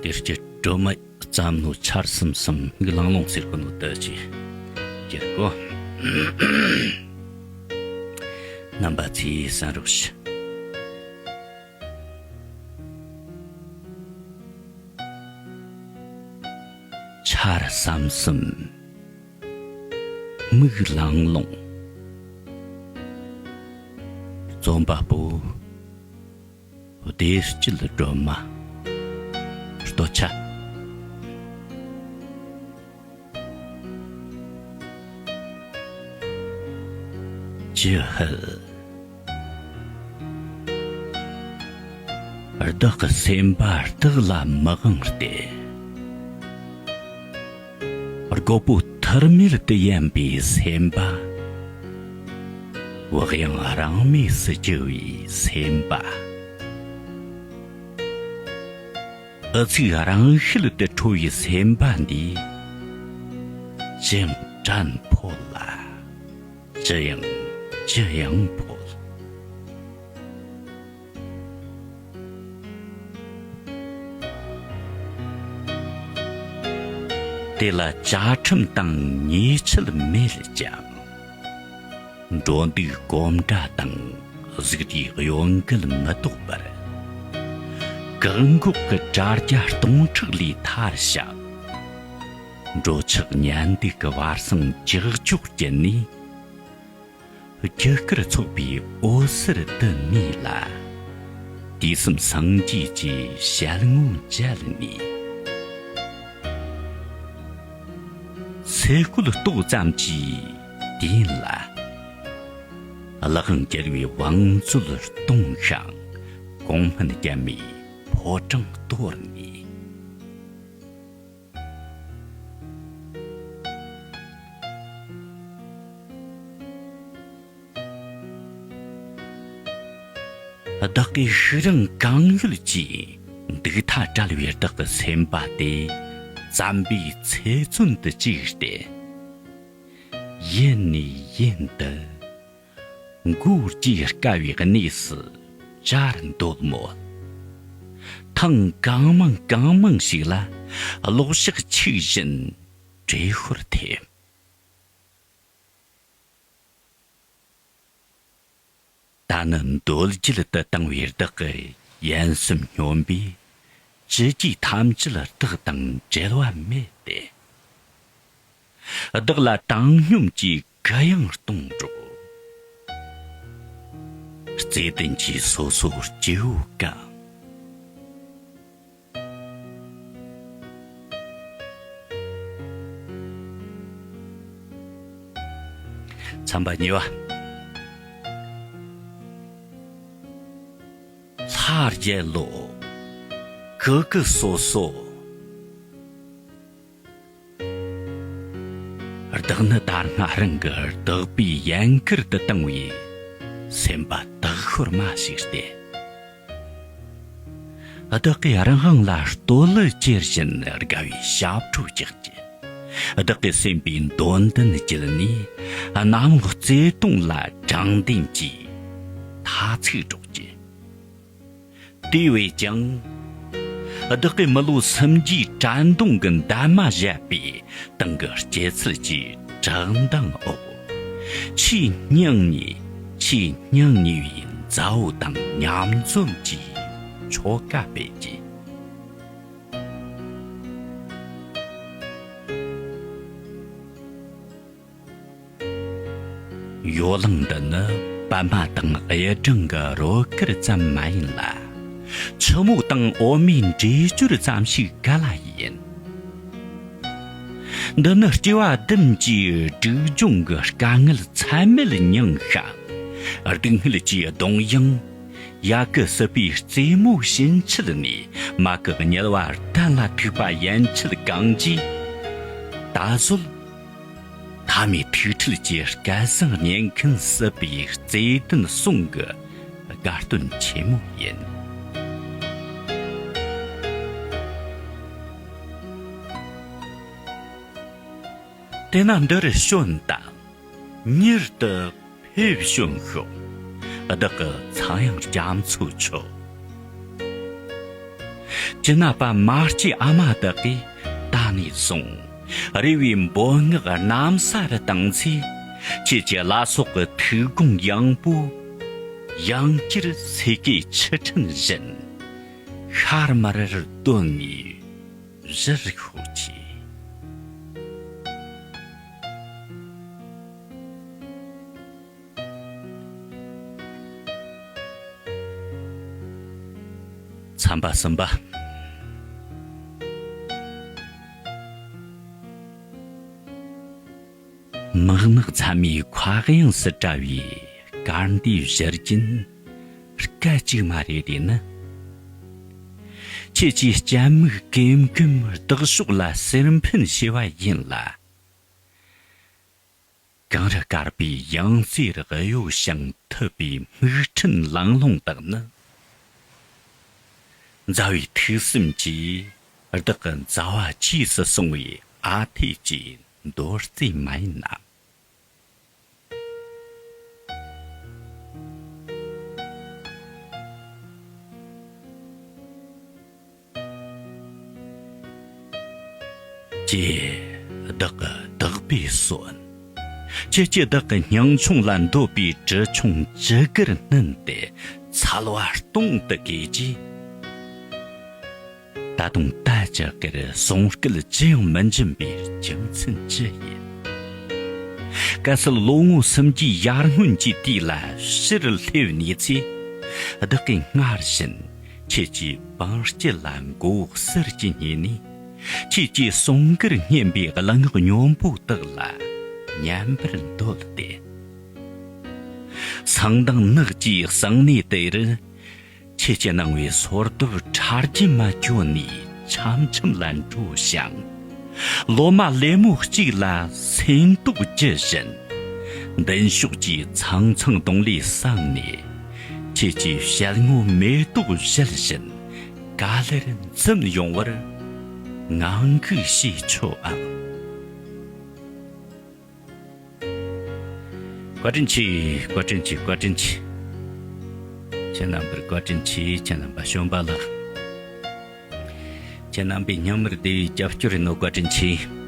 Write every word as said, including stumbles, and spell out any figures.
འདིར་གྱི་སྒྲོལ་མ་བརྩམས་ནོ་ཆར་ཟིམ་ཟིམ་མིག་ལང་ལོང་ཟེར་གོ་ནོ་དུ་ཅི་ཡིན་གོ། རྣམ་པ་ཚོས་གསན་རོགས་ཞུ། ཆར་ཟིམ་ཟིམ། མིག་ལང་ལོང་། རྩོམ་པ་པོ། བདེ་སྐྱིད་སྒྲོལ་མ། སྟོད་ཆ། ཅི་ཧུད། བདག་གི་སེམས་པ་སྟག་ལ་མི་དབང་སྟེ། རྒོད་པོ་ཐུར་མེད་དུ་ཡན་པའི་སེམས་པ། བག་ཡངས་རང་མོས་སུ་གྱུར་བའི་སེམས་པ། ཨུ་ཚུགས་རང་ཤུལ་དུ་ཁྲོ་བའི་སེམས་པ་འདིས། ཅི་ཡང་དྲན་ཕོད་ལ། ཅི་ཡང་ཅི་ཡང་ཕོད། དེ་ལ་བཅའ་ཁྲིམས་དང་ཉེས་ཆད་མེད་ཀྱང་། འགྲོ་འདུག་གོམ་སྒྲ་དང་གཟུགས་དུས་གཡོ་འགུལ་མི་ལྡོག་པར། བཀག་འགོག་གི་དྲ་རྒྱ་སྟོང་ཕྲག་ལས་ཐར་ཞིང་། འགྲོ་འཆག་ཉལ་འདུག་གི་བར་གསེང་ཀྱག་ཀྱོག་བརྒྱུད་ནས། རྒྱུ་སྐར་ཚོགས་པའི་འོད་ཟེར་དུ་གནས་ལ། དུས་གསུམ་སངས་རྒྱས་ཀྱི་ཞལ་ངོ་མཇལ་ནས། ཚེ་སྐོལ་ཏོག་ཙམ་གྱིས་དུས་ཡུན་ལ། གླུ་དབྱངས་རྒྱལ་བའི་བང་མཛོད་གཏོང་ཞིང་། གོང་སྨན་རྒྱལ་མའི་ཕོ་བྲང་གཏོར་ནས། བདག་གིས་ཤུགས་རིང་གང་ཡོད་ཀྱིས་འདུག་མཐའ་བྲལ་བའི་བདག་གི་སེམས་པ་དེ་བཙན་པོའི་ཚེ་བཙོན་དུ་བཅུག་སྟེ། ཡུན་ནས་ཡུན་དུ་མགོ་དཀྲིས་དཀའ་བའི་གནས་སུ་བཅར་འདོད་མོད། ཐེངས་གང་མང་གང་མང་ཞིག་ལ་གློག་ཞགས་འཁྱུག་བཞིན་བྲེལ་ཤོར་ཐེབས། ད་ནི་འདོད་རྒྱལ་དུ་བཏང་བའི་བདག་གི་ཡན་སེམས་སྙོམས་པས་ཅི་བགྱིས་ཐམས་ཅད་བདག་དང་འབྲལ་བ་མེད་དེ། བདག་ལ་བཏང་སྙོམས་ཀྱིས་གུ་ཡངས་གཏོང་འགྲོ། བརྩེ་ལྡན་གྱིས་སོ་སོར་སྐྱེ་བོ་གང་། ཚན་པ་གཉིས་པ། ལྷ་རྒྱལ་ལོ། གུ་གུ་སོ་སོ། བདག་ནི་ད་སྔ་རང་གི་བདག་པོའི་ཡན་གར་དུ་བཏང་བའི་སེམས་པ་དག་ཤོར་མ་ཞིག་སྟེ། བདག་གིས་རང་དབང་ལ་བསྟོད་གླུ་གྱེར་བཞིན་དགའ་བའི་ཞབས་བྲོ་རྒྱག་གི། བདག་གི་སེམས་པའི་འདོད་འདུན་བརྒྱུད་ནས་གནམ་འོག་བརྩེ་དུང་ལ་དྲང་བདེན་གྱི་མཐའ་ཚིག་སྒྲོག་གི། དེ་བས་ཀྱང་། བདག་གིས་མི་ལོ་སུམ་བརྒྱའི་དྲན་གདུང་གི་འདབ་མ་བཞད་པའི་སྟེང་གི་སྐྱེད་ཚལ་གྱི་བྲག་འདབས་འོག་ཆེས་སྙིང་ཉེ། ཆེས་སྙིང་ཉེ་བའི་མཛའ་བོ་དང་མཉམ་འཛོམས་ཀྱི་ཆོ་ག་སྤེལ་གྱི། ཡོ་ལང་འདི་ནི་པདྨ་དང་གཡུ་སྦྲང་གི་རོལ་གར་ཙམ་མ་ཡིན་ལ། ཆུ་མོ་དང་འོ་མའི་འདྲེས་སྦྱོར་ཙམ་ཞིག་ག་ལ་ཡིན། འདི་ནི་སྐྱེ་བ་བདུན་གྱི་སྒྲིབ་སྦྱོང་གི་དཀའ་ངལ་ཚད་མེད་མྱངས་ཤིང་། སྡུག་བསྔལ་གྱི་གདུང་དབྱངས། ཡ་གི་སྲིད་པའི་རྩེ་མོ་ཕྱིན་ཆད་ནས་མ་གི་དམྱལ་བ་གཏན་ལ་ཐུག་པ་ཡན་ཆད་གང་རྗེས། ད་གཟོད། མཐའ་མའི་ཐུག་འཕྲད་ཀྱི་སྐལ་བཟང་རྙེད་མཁན་སྲིད་པའི་རྩེ་ལྡན་གསུང་གི་དགའ་སྟོན་ཆེན་མོ་ཡིན། དེས་ན་འདིར་བྱོན་དང་། མྱུར་དུ་ཕེབས་བྱོན་ཤོག། བདག་གི་ཚངས་དབྱངས་རྒྱ་མཚོ་མཆོད། སྤྱི་ནད་པ་མ་སྐྱེས་ཨ་མ་དག་གིས་ད་ནས་བཟུང་རེ་བའི་འབོད་སྔགས་གནམ་ས་རུ་བཏང་ཚེ། ཁྱེད་ཀྱི་བླ་སྲོག་གི་ཐུགས་དགོངས་ཡངས་པོ། ཡང་བསྐྱར་ཚེ་གེ་ཆུ་ཕྲན་བཞིན་ཤར་མར་བཏོན་ནས་གཞིར་ཤོག་ཅིག། ཚན་པ་གསུམ་པ། མུག་ནག་མཚན་མའི་མཁའ་དབྱིངས་སུ་བཀྲ་བའི་སྐར་མདའི་བཞུར་རྒྱུན་སྐད་ཅིག་མ་རེད་དེ་ནི། ཁྱེད་ཀྱིས་སྐྱ་མིག་ཀེམ་ཀེམ་བདག་ཕྱོགས་ལ་སེར་འཕེན་བྱས་པ་ཡིན་ལ། གངས་རི་དཀར་པོའི་ཡང་རྩེ་རུ་གཡོ་ཞིང་འཐིབས་པའི་སྨུག་ཕྲན་ལང་ལོང་དག་ནི། མཛའ་བོའི་ཐུགས་སེམས་ཀྱིས་བདག་གི་མཛའ་བ་རྗེས་སུ་བཟུང་བའི་ཨ་འཐས་ཀྱི་མདོ་རྩིས་མ་ཡིན་ནམ། ཀྱེ། བདག་གི་བདག་པོའི་གསོན། ཁྱེད་ཀྱིས་བདག་གི་སྙིང་ཆུང་ལ་འདོད་པའི་གྲི་ཆུང་ཅི་དགར་བསྣུན་ཏེ་ཚལ་བ་སྟོང་དུ་གས་རྗེས། ད་དུང་ད་ཅི་དགར་གསུང་སྐད་ཅི་ཡང་མི་འབྱིན་པའི་རྒྱུ་མཚན་ཅི་ཡིན། གལ་སྲིད་ལོ་ངོ་སུམ་བརྒྱའི་ཡར་སྔོན་གྱི་དུས་ལ་ཕྱིར་སླེབས་ནས་ཚེ། བདག་གིས་སྔར་བཞིན་ཁྱེད་ཀྱི་བང་དཀྱིལ་ལ་མགོ་བོ་གསུར་གྱིས་བསྙེས་ནས། ཁྱེད་ཀྱི་གསུང་མགུར་སྙན་པའི་གླུ་ངག་སྙོམས་པོ་དག་ལ་ཉན་པར་འདོད་དེ། སང་མདང་ནགས་ཀྱི་གསང་གནས་དེ་རུ། ཁྱེད་ཀྱིས་གནང་བའི་སོར་གདུབ་ཕྲ་རྒྱས་མ་བསྐྱོན་ནས་འཆམ་འཆམ་ལ་འགྲོ་ཞིང་། ལོ་མ་ལེབ་མོ་གཅིག་ལ་སེམས་རྟོགས་རྒྱུ་བཞིན། མདུན་ཕྱོགས་ཀྱི་ཚང་ཚང་གདོང་ལས་བསམ་ནས། ཁྱེད་ཀྱི་ཞལ་ངོ་མེ་ཏོག་བཞད་བཞིན་ག་ལེར་འཛུམ་ཡོང་བར་ངང་སྒུག་བྱས་ཆོག་ཨང་། བཀའ་དྲིན་ཆེ། བཀའ་དྲིན་ཆེ། བཀའ་དྲིན་ཆེ། ཁྱེད་རྣམ་པར་བཀའ་དྲིན་ཆེ། ཁྱེད་རྣམ་པ་བྱོན་པ་ལགས། ཁྱེད་རྣམ་པའི་སྙིང་མིར་བདེ་བའི་རྒྱབ་སྐྱོར་ཡིན་ནོ། བཀའ་དྲིན་ཆེ།